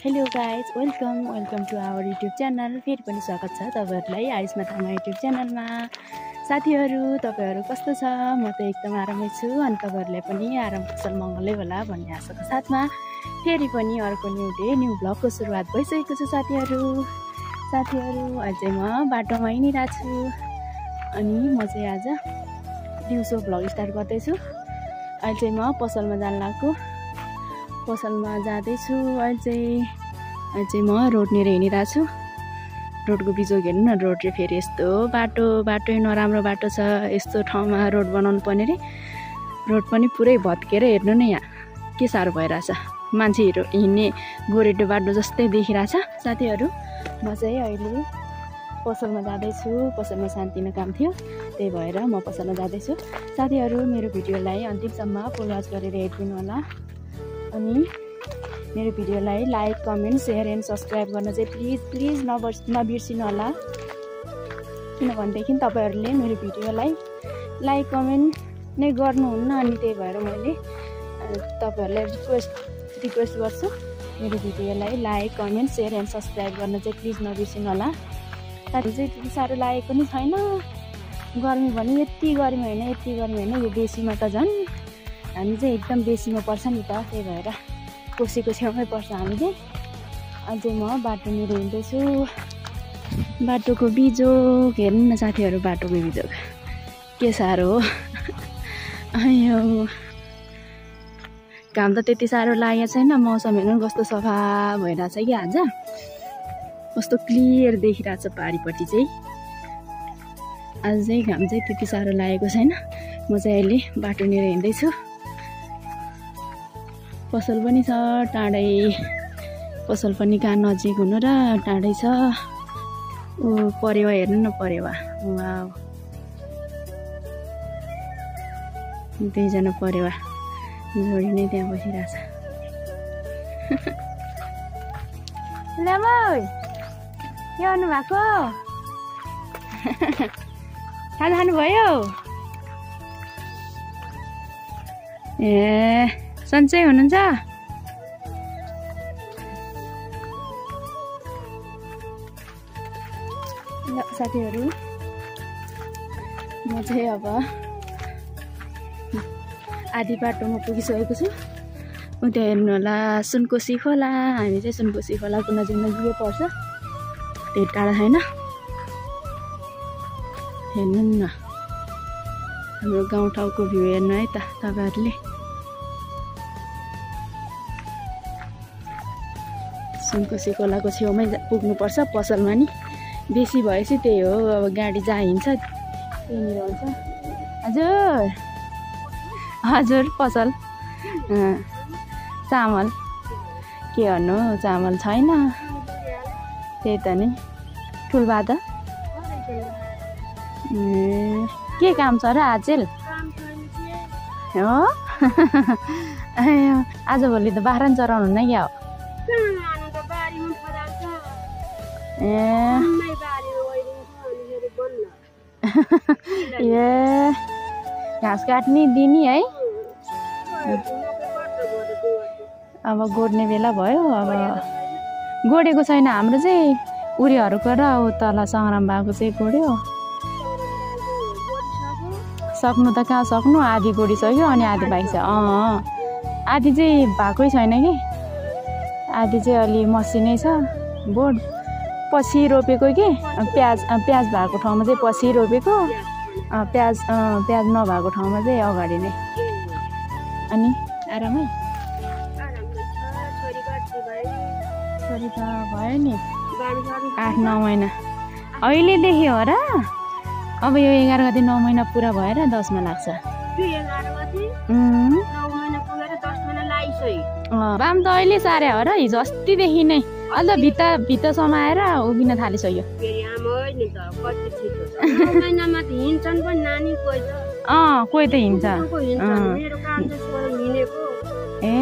Hello guys, welcome to our YouTube channel. फेरि पनि स्वागत छ तपाईहरुलाई आयुष्मा थामा युट्युब च्यानलमा। साथीहरु, तपाईहरु कस्तो छ? म त एकदम आरामै छु अनि तपाईहरुलाई पनि आराम कुशल मंगलै होला भन्ने आशाको साथमा फेरि पनि अर्को न्यू ब्लगको सुरुवात भइसकेको छ साथीहरु। अझै म बाटोमा हिँडिरहेको छु अनि म चाहिँ आज दिउँसो ब्लग स्टार्ट गर्दैछु। अहिले चाहिँ म पसलमा जान लाग्छु। पसलमा जाँदैछु। अहिले चाहिँ म रोडनेर हिँडिरहेको छु। रोडको बिजोग हेर्नु न, रोड चाहिँ फेरि यस्तो बाटो नराम्रो बाटो छ। यस्तो ठाउँमा रोड बनाउनु पर्ने रे। रोड पनि पुरै भत्केर हेर्नु न, यहाँ के साह्रो भइरहेछ। मान्छेहरू हिँड्ने गोरेटो बाटो जस्तै देखिरहेछ। साथीहरू, म चाहिँ अहिले पसलमा जाँदैछु। पसलमा सानोतिनो काम थियो, त्यही भएर म पसलमा जाँदैछु। साथीहरू, मेरो भिडियोलाई अन्तिमसम्म फुल वाच गरेर हेरिदिनु होला अनि मेरो भिडियोलाई like, comment, share and subscribe गर्न चाहिँ प्लिज नबिर्सिनु होला। किनभनेदेखि तपाईहरुले मेरो भिडियोलाई लाइक, कमेन्ट नै गर्नुहुन्न अनि त्यही भएर मैले तपाईहरुलाई रिक्वेस्ट गर्छु, मेरो भिडियोलाई like, comment, share and subscribe गर्न चाहिँ प्लिज नबिर्सिनु होला। साथी चाहिँ त्यति साह्रो लागेको पनि छैन। गर्मी भने यति गर्मी होइन, यो बेसीमा त झन् हामी चाहिँ एकदम बेसीमा पर्छ नि त। त्यही भएर कोसीको छेउमै पर्छ हामी चाहिँ। अझै म बाटोनिर हिँड्दैछु। बाटोको बिजोग हेर्नु न साथीहरू, बाटोको बिजोग के साह्रो हो। अयो घाम त त्यति साह्रो लागेको छैन। मौसम हेर्नु कस्तो सफा भइरहेछ कि आज, कस्तो क्लियर देखिरहेछ पारिपट्टि चाहिँ। आज चाहिँ घाम चाहिँ त्यति साह्रो लागेको छैन। म चाहिँ अहिले बाटोनिर हिँड्दैछु। पसल पनि छ टाढै, पसल पनि कहाँ नजिक हुनु र टाढै छ। ओ परेवा हेर्नु न, परेवा वाउ, दुईजना परेवा जोडी नै त्यहाँ बसिरहेछ। के गर्नु भएको? खानुभयो? ए सन्चै हुनुहुन्छ? ल साथीहरू, म चाहिँ अब आधी बाटोमा पुगिसकेको छु। उता हेर्नु होला सुनकोशी खोला। हामी चाहिँ सुनकोशी खोलाको नजिकै पर्छ, त्यही टाढा छैन। हेर्नु न हाम्रो गाउँठाउँको भ्यू हेर्नु है त तपाईँहरूले। सुनकोशी खोलाको छेउमै पुग्नुपर्छ पसलमा नि। बेसी भएपछि त्यही हो, अब गाडी जहाँ हिँड्छ त्यहीँनिर हुन्छ। हजुर पसल चामल के गर्नु, चामल छैन, त्यही त नि। ठुलबाद के काम छ र आजेल हो? आजभोलि त बाख्रा नि चराउनु हुन्न क्या हो? ए घाँस काट्ने दिनी है। अब गोड्ने बेला भयो। अब गोडेको छैन हाम्रो चाहिँ, उरीहरूको र तल सङ्ग्राम बाको चाहिँ गोड्यो। सक्नु त कहाँ सक्नु, आधी गोडिसक्यो अनि आधी बाँकी छ। आधी चाहिँ भएकै छैन कि, आधी चाहिँ अलि मसिनै छ। बोट पछि रोपेको कि प्याज भएको ठाउँमा चाहिँ पछि रोपेको, प्याज नभएको ठाउँमा चाहिँ अगाडि नै। अनि आरामै छोरी त भयो नि 8-9 महिना अहिलेदेखि हो र। अब यो 11 गते 9 महिना पुरा भएर 10मा लाग्छ। बाम त अहिले सारे हो र, हिजो अस्तिदेखि नै। अहिले त भित्ता समाएर उभिन थालिसक्यो। कोही त हिँड्छ। ए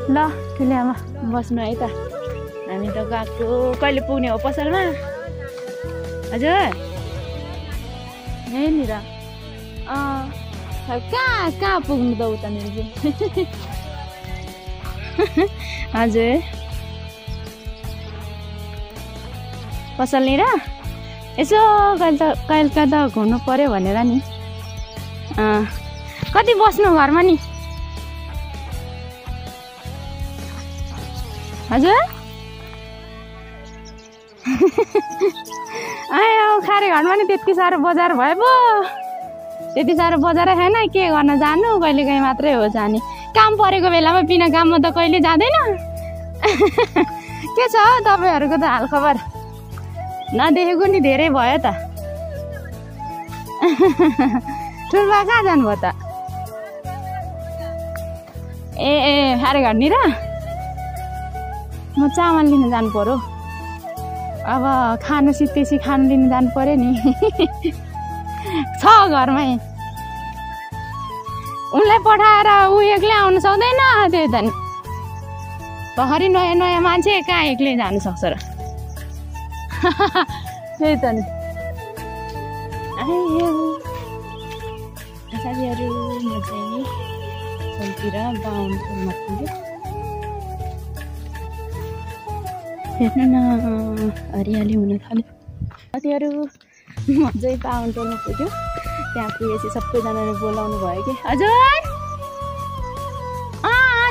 ल ठुले आमा बस्नु है त। हामी त गएको, कहिले पुग्ने हो पसलमा? हजुर यहीँनिर। कहाँ पुग्नु त उतानिर चाहिँ। हजुर पसलनिर यसो कहिले त घुम्नु पर्यो भनेर नि कति बस्नु घरमा नि हजुर आयो खारे घरमा नि त्यति साह्रो बजार भयो पो त्यति साह्रो बजार छैन के गर्न जानु कहिलेकाहीँ मात्रै हो जाने काम परेको बेलामा बिना काममा त कहिले जाँदैन के छ तपाईँहरूको त हालखबर नदेखेको नि धेरै भयो त ठुल्बा कहाँ जानुभयो त ए खारे घरनिर म चामल लिन जानु पर्यो अब खानु सित्तेसी खानु लिन जानु पर्यो नि छ घरमै उनलाई पठाएर ऊ एक्लै आउनु सक्दैन त्यही त नि भर्खरै नयाँ नयाँ मान्छे कहाँ एक्लै जानु सक्छ र त्यही त नि साथीहरू म चाहिँ छेउतिर बाहुनपुरमा पुग्यो हेर्नु न हरियाली हुन थाल्यो साथीहरू म चाहिँ बाहुनपुरमा पुग्यो त्यहाँ पुगेपछि सबैजनाले बोलाउनु भयो कि हजुर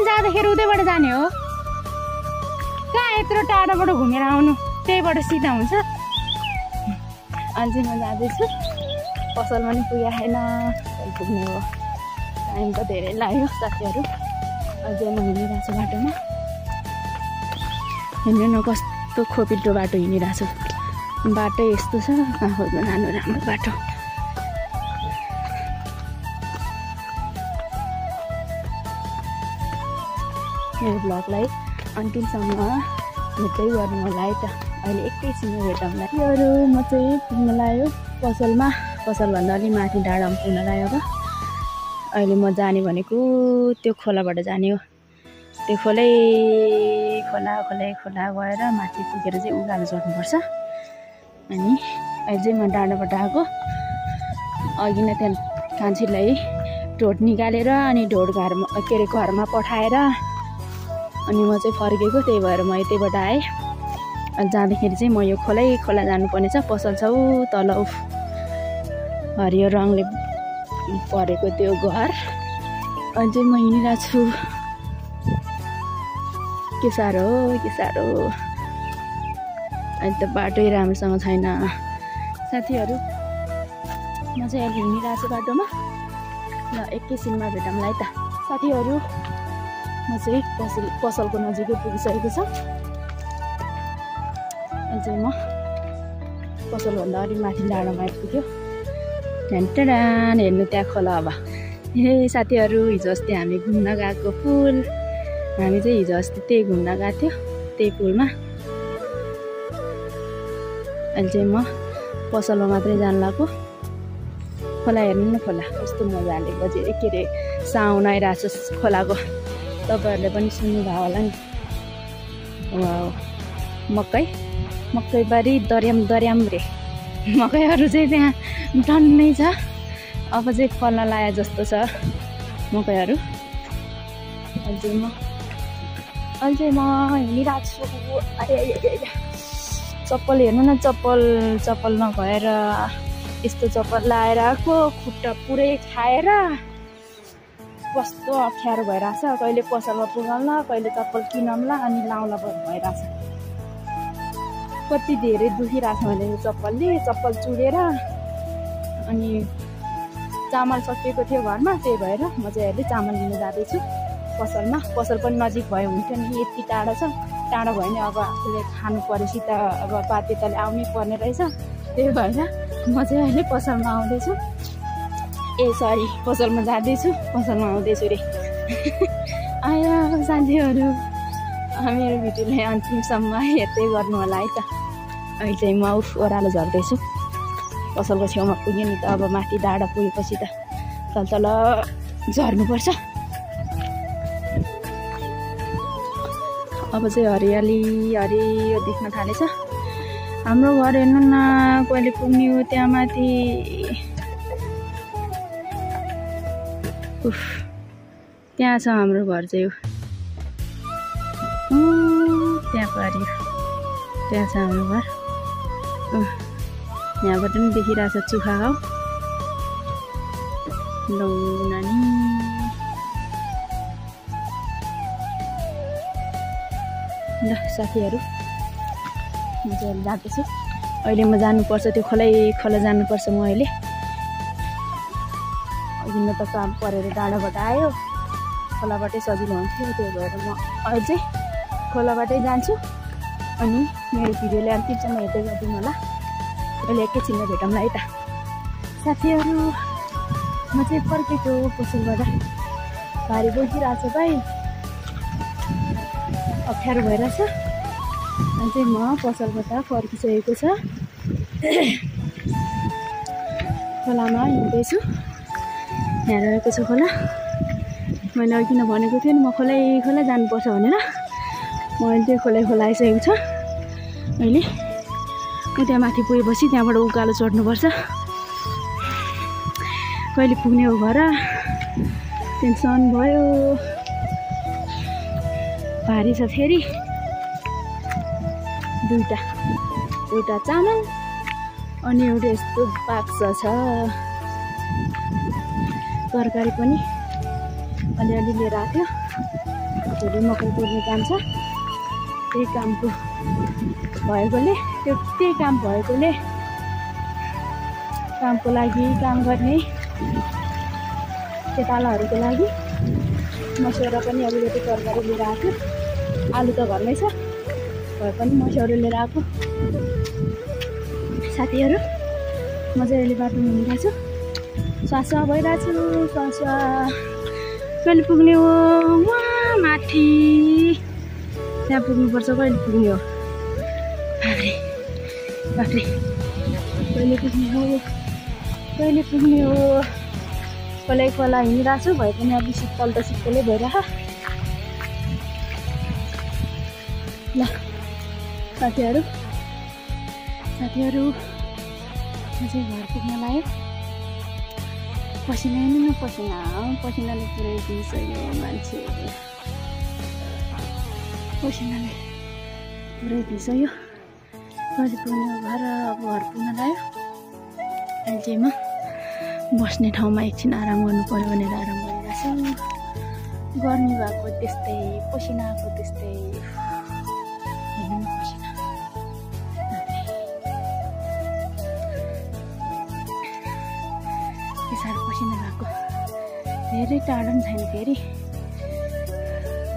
जाँदाखेरि उतैबाट जाने हो कहाँ यत्रो टाढोबाट घुमेर आउनु त्यहीबाट सिधा हुन्छ अझै म जाँदैछु पसलमा नि पुगेको छैन पुग्ने हो टाइम त धेरै लाग्यो साथीहरू अझै म हिँडिरहेको छु बाटोमा हेर्नु न कस्तो खोपिलो बाटो हिँडिरहेको छु बाटो यस्तो छ खोज्नु जानु राम्रो बाटो मेरो ब्लगलाई अन्तिमसम्म हेर्दै गर्नु होला है त अहिले एकैछिनमा भेटौँला अरू म चाहिँ पुग्न लाग्यो पसलमा पसलभन्दा अलि माथि डाँडामा पुग्न लाग्यो अब अहिले म जाने भनेको त्यो खोलाबाट जाने हो त्यो खोला गएर माथि पुगेर चाहिँ उकालो चढ्नुपर्छ अनि अहिले चाहिँ म डाँडाबाट आएको अघि नै त्यहाँ कान्छीलाई ढोड निकालेर अनि ढोड घरमा के अरे घरमा पठाएर अनि म चाहिँ फर्केको त्यही भएर म यतैबाट आएँ अनि जाँदाखेरि चाहिँ म यो खोला जानुपर्ने छ पसल छ ऊ तल हरियो रङले परेको त्यो घर अनि चाहिँ म हिँडिरहेको छु के साह्रो अहिले त बाटै राम्रोसँग छैन साथीहरू म चाहिँ अहिले हिँडिरहेको छु बाटोमा ल एकैछिनमा भेटौँला है त साथीहरू म चाहिँ पसलको नजिकै पुगिसकेको छ अहिले चाहिँ म पसलभन्दा अलिक माथि डाँडामा आइपुग्यो ढ्यान्टाडान हेर्नु त्यहाँ खोला अब ए साथीहरू हिजो अस्ति हामी घुम्न गएको पुल हामी चाहिँ हिजो अस्ति त्यही घुम्न गएको थियो त्यही पुलमा अहिले चाहिँ म पसलमा मात्रै जानु लाग्यो खोला हेर्नु न खोला कस्तो मजाले बजे के अरे साउन आइरहेको छ खोलाको तपाईँहरूले पनि सुन्नुभयो होला नि मकैबारी दर्याम रे मकैहरू चाहिँ त्यहाँ टन्नै छ अब चाहिँ फल्न लाए जस्तो छ मकैहरू अहिले चाहिँ म हिँडिरहेको छु अरे चप्पल हेर्नु न चप्पल नभएर यस्तो चप्पल लाएर आएको खुट्टा पुरै खाएर कस्तो अप्ठ्यारो भइरहेछ कहिले पसलमा पुगाउँला कहिले चप्पल किनौँला अनि लाउँला भइरहेछ कति धेरै दुखिरहेछ भने चप्पल चुडेर अनि चामल सकिएको थियो घरमा त्यही भएर म चाहिँ अहिले चामल लिन जाँदैछु पसलमा पसल पनि नजिक भयो हुन्थ्यो नि यति टाढो छ टाढो भयो नि अब आफूले खानु परेपछि त अब बाध्यताले आउनै पर्ने रहेछ त्यही भएर म चाहिँ अहिले पसलमा आउँदैछु पसलमा जाँदैछु पसलमा आउँदैछु रे आयो साथीहरू मेरो भिडियोलाई अन्तिमसम्म हेर्दै गर्नु होला है त अहिले चाहिँ म ओह्रालो झर्दैछु पसलको छेउमा पुग्यो नि त अब माथि डाँडा पुगेपछि त तल झर्नुपर्छ अब चाहिँ हरियो देख्न थालेछ हाम्रो घर हेर्नु न कहिले पुग्ने हो त्यहाँ माथि त्यहाँ छ हाम्रो घर चाहिँ हरियो त्यहाँ छ हाम्रो घर। यहाँबाट पनि देखिरहेछ चुखा गाउँ। लौ नानी ल साथीहरू म चाहिँ जाँदैछु। अहिले म जानुपर्छ त्यो खोला जानुपर्छ म अहिले। अघि त काम परेर डाँडाबाट आयो, खोलाबाटै सजिलो हुन्थ्यो, त्यो भएर म अझै खोलाबाटै जान्छु। अनि मेरो भिडियोले अन्तिमसम्म हेर्दै गरिदिनु होला। अहिले एकैछिनमा भेटौँला है त साथीहरू। म चाहिँ फर्केको पसलबाट, भारी बोकिरहेको छ भाइ, अप्ठ्यारो भइरहेछ। अनि चाहिँ म पसलबाट फर्किसकेको छ। खोलामा हिँड्दैछु, यहाँ रहेको छ खोला। मैले अघि किन भनेको थिएँ नि म खोला जानुपर्छ भनेर, म अहिले त्यो खोला आइसकेको छ। अहिले म त्यहाँ माथि पुगेपछि त्यहाँबाट उकालो चढ्नुपर्छ। कहिले पुग्ने हो घर, टेन्सन भयो। भारी छ फेरि, दुईटा चामल अनि एउटा यस्तो बाक्स छ। तरकारी पनि अलिअलि लिएर आएको थियो। भोलि मकै पुर्ने काम छ, त्यही काम भएकोले कामको लागि काम गर्ने केटालाहरूको लागि मस्यौरा पनि अलिकति तरकारी लिएर आएको। आलु त घरमै छ, भए पनि मस्यौरा लिएर आएको। साथीहरू म चाहिँ अहिले बाटोमा हिँडिरहेको छु, स्वास भइरहेको छु। कहिले पुग्ने हो वहाँ माथि, त्यहाँ पुग्नुपर्छ। कहिले पुग्ने हो बाफ्रे कहिले पुग्ने हो। खोला हिँडिरहेको छु, भए पनि अलि शीतलै भइरह। ल साथीहरू म चाहिँ घर पुग्न लाग्यो। पसिनाले पुरै दिइसक्यो मान्छे, पसिनाले पुरै दिइसक्यो। कहिले पुग्ने घर, अब घर पुग्न लाग्यो। अहिले चाहिँ म बस्ने ठाउँमा एकछिन आराम गर्नु पर्यो भनेर आराम गरिरहेको छु। गर्मी भएको त्यस्तै, पसिना आएको त्यस्तै। साह्रो पसिना भएको, धेरै टाढो पनि छैन। फेरि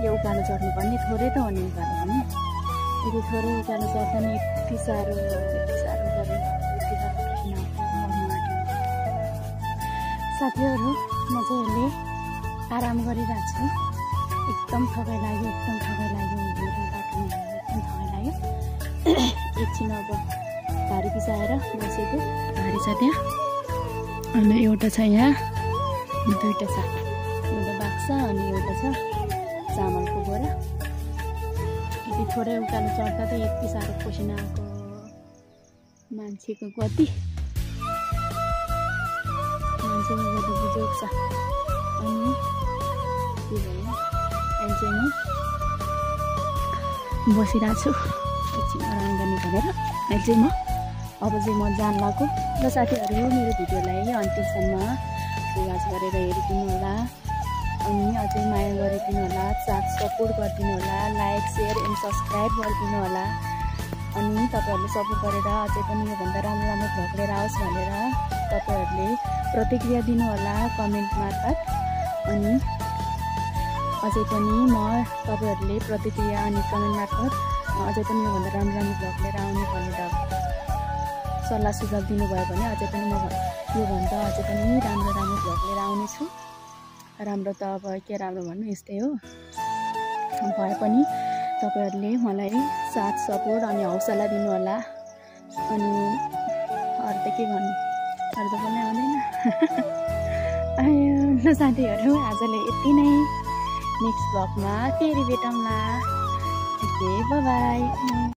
यो उकालो चढ्नुपर्ने, थोरै त हो नि उकालो भने। यदि थोरै उकालो चढ्दा नि यति साह्रो पसिना साथीहरू म चाहिँ अहिले आराम गरिरहेको छु। एकदम थकाइ लाग्यो, बाटोमा एकदम थकाइ लाग्यो। एकछिन अब भारी पिसाएर बसेको, भारी छ त्यहाँ। अनि एउटा छ यहाँ, दुईवटा छ, एउटा बाक्स अनि एउटा छ चामलको बोरा। यति थोरै उकालो चढ्दा त यति साह्रो पसिना आएको। मान्छेको गति बुझेको छ। अनि के भन्नु, अहिले चाहिँ म बसिरहेको छु एकछिन आराम गर्ने भनेर। अहिले चाहिँ अब चाहिँ म जान लाग्यो। र साथीहरू मेरो भिडियोलाई अन्तिमसम्म वाच गरेर हेरिदिनु होला। अनि अझै माया गरिदिनु होला, साथ सपोर्ट गरिदिनु होला, लाइक सेयर एन्ड सब्सक्राइब गरिदिनु होला। अनि तपाईँहरूले सपोर्ट गरेर अझै पनि योभन्दा राम्रो भ्लग लिएर आओस् भनेर तपाईँहरूले प्रतिक्रिया दिनु होला कमेन्ट मार्फत। अनि अझै पनि म तपाईँहरूले प्रतिक्रिया अनि कमेन्ट मार्फत अझै पनि योभन्दा राम्रो भ्लग लिएर आउने भनेर सल्लाह सुझाव दिनुभयो भने अझै पनि म योभन्दा अझै पनि राम्रो भ्लग लिएर आउनेछु। राम्रो त अब के राम्रो भन्नु, यस्तै हो। भए पनि तपाईँहरूले मलाई साथ सपोर्ट अनि हौसला दिनु होला। अनि अरू त के भन्नु, अरू त पनि आउँदैन। ल साथीहरू आजलाई यति नै, नेक्स्ट भ्लगमा फेरि भेटौँला। Okay, by by.